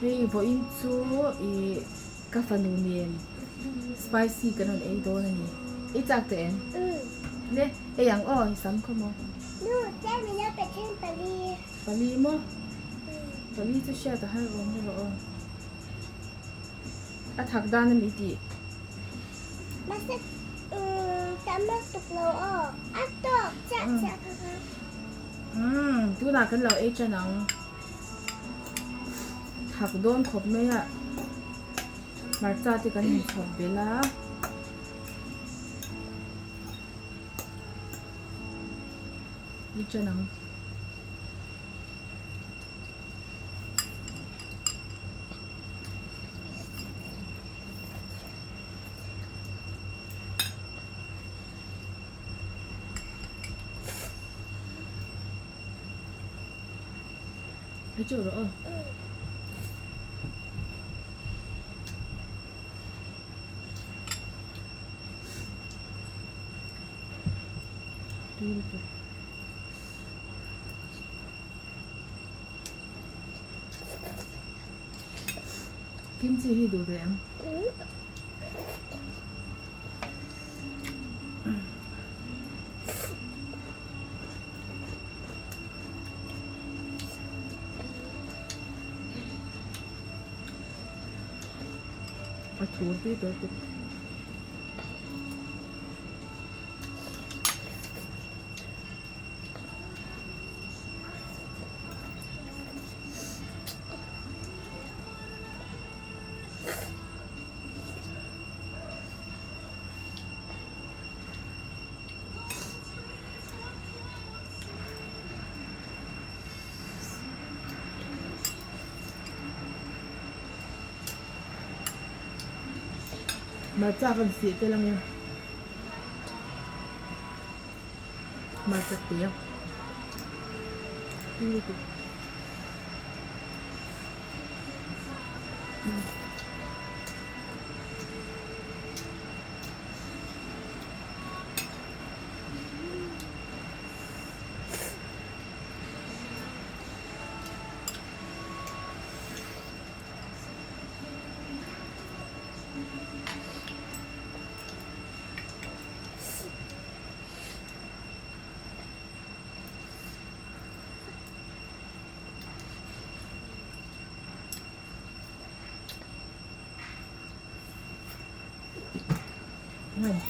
Hei vawiin chu ih ka fanu nen spicy kan rawn ei dawn a ni. I chak teh em? Le ei ang aw i sam khaw maw? Nu, tlem min lo pe then pali. Pali maw? Pali chu hriat a har awm erawh aw. A thak dan a mi tih. Mahse tam a tuk lo aw. A tawk chiah chiah kha kha. Umm tunah kan lo ei tan ang. Thak dawn khawp mai a. Hmarcha te kan inchhawp belh a. Ei tan ang. Ei teuh rawh aw. Tui lutuk. Kimchi hi duh ve em? A thur tui tawh tuk. Hmarcha kan sih tel ange. Hmarcha te a tui lutuk.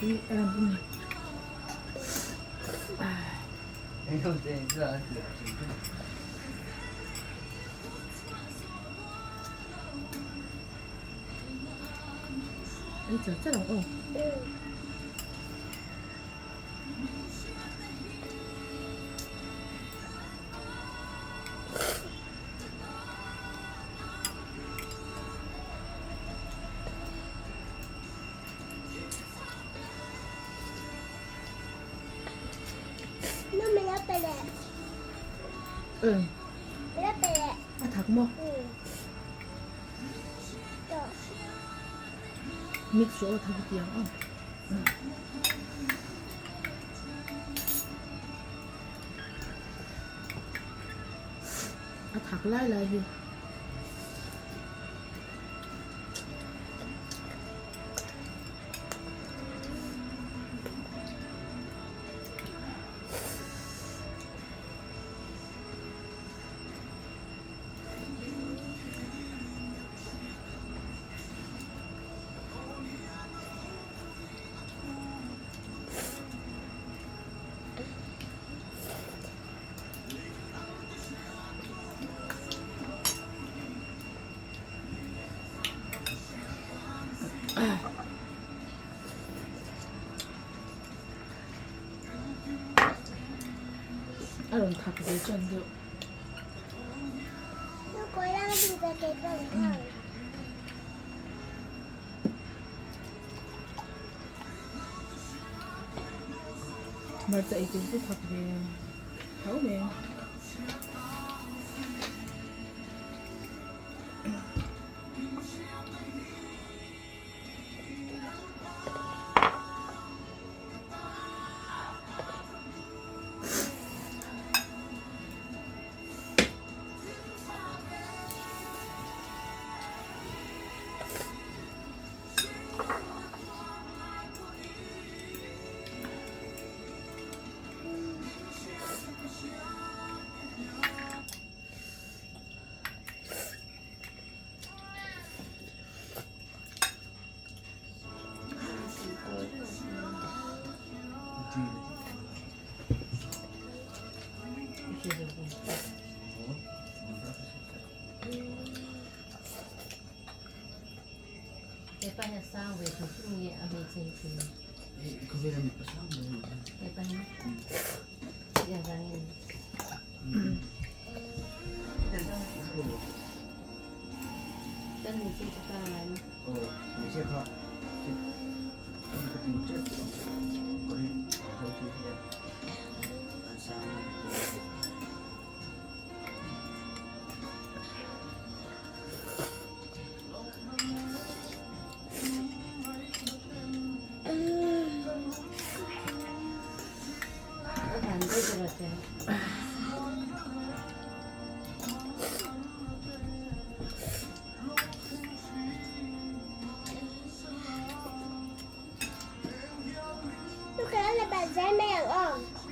Tui em a ni. Ei char char ang aw. Nu min lo pe leh. Min lo pe leh. A thak maw? Mix rawh aw thak i ti ang aw. A thak lai lai hi. A rawn thak ve chuan deuh. Hmarcha ei tur chu thak ve tho mai a. Hepa hi a sang ve hrim hrim nge a hmeichhe hi thil. Khawvela mipa sang ve hrim. Hepa hi i avang in. Kan hmeichhe chu pa ngai maw? Aw hmeichhe kha ka tin tep tawh ang kawrin ho chu hian an sang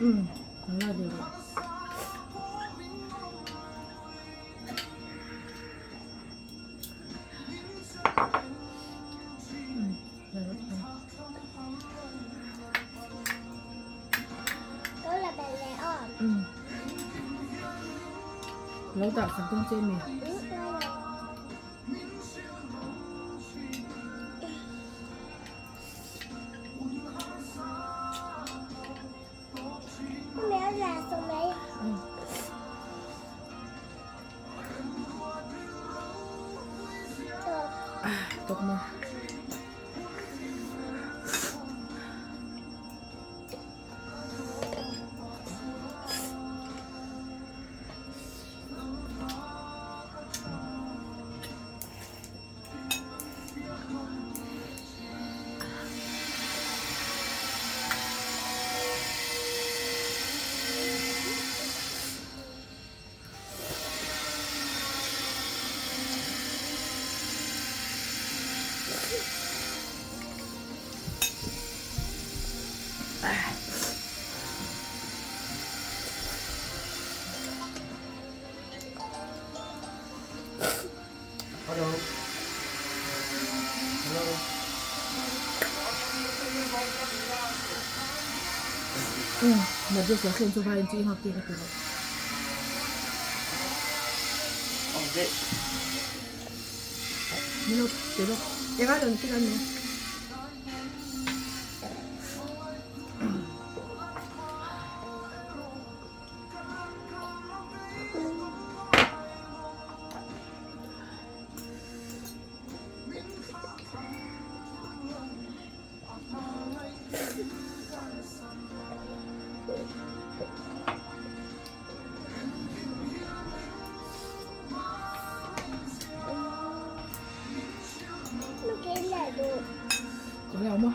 Um, la ve rawh. Lo dah sak dawn che mi. Tawk maw. Hello. Hello. Na dress la thlen chu vai in chu i nghak tir a ti lo. Ni lo ti lo. Eng a rawn tir a ni. Có leo không?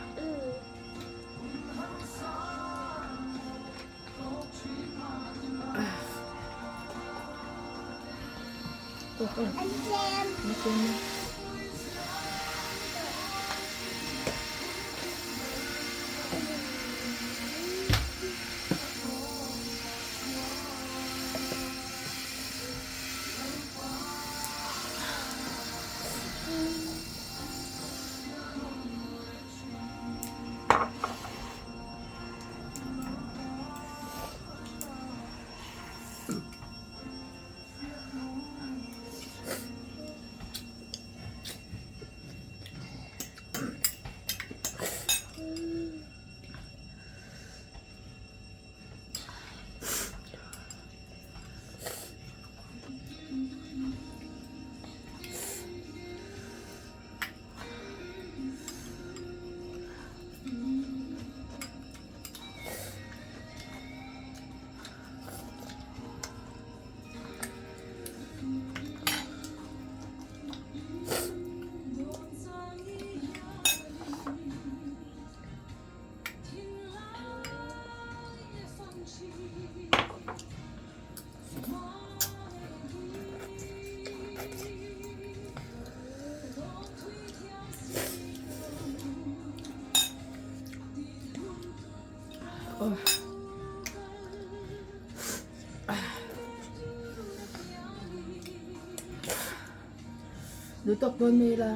Lu tawk dawn mai la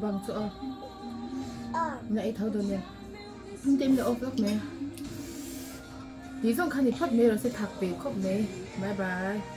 bang chu a na ei tho dawn em tin la off lawk mai ti zawng khan i phawt mai rawh se thak ve khawp mai bye bye.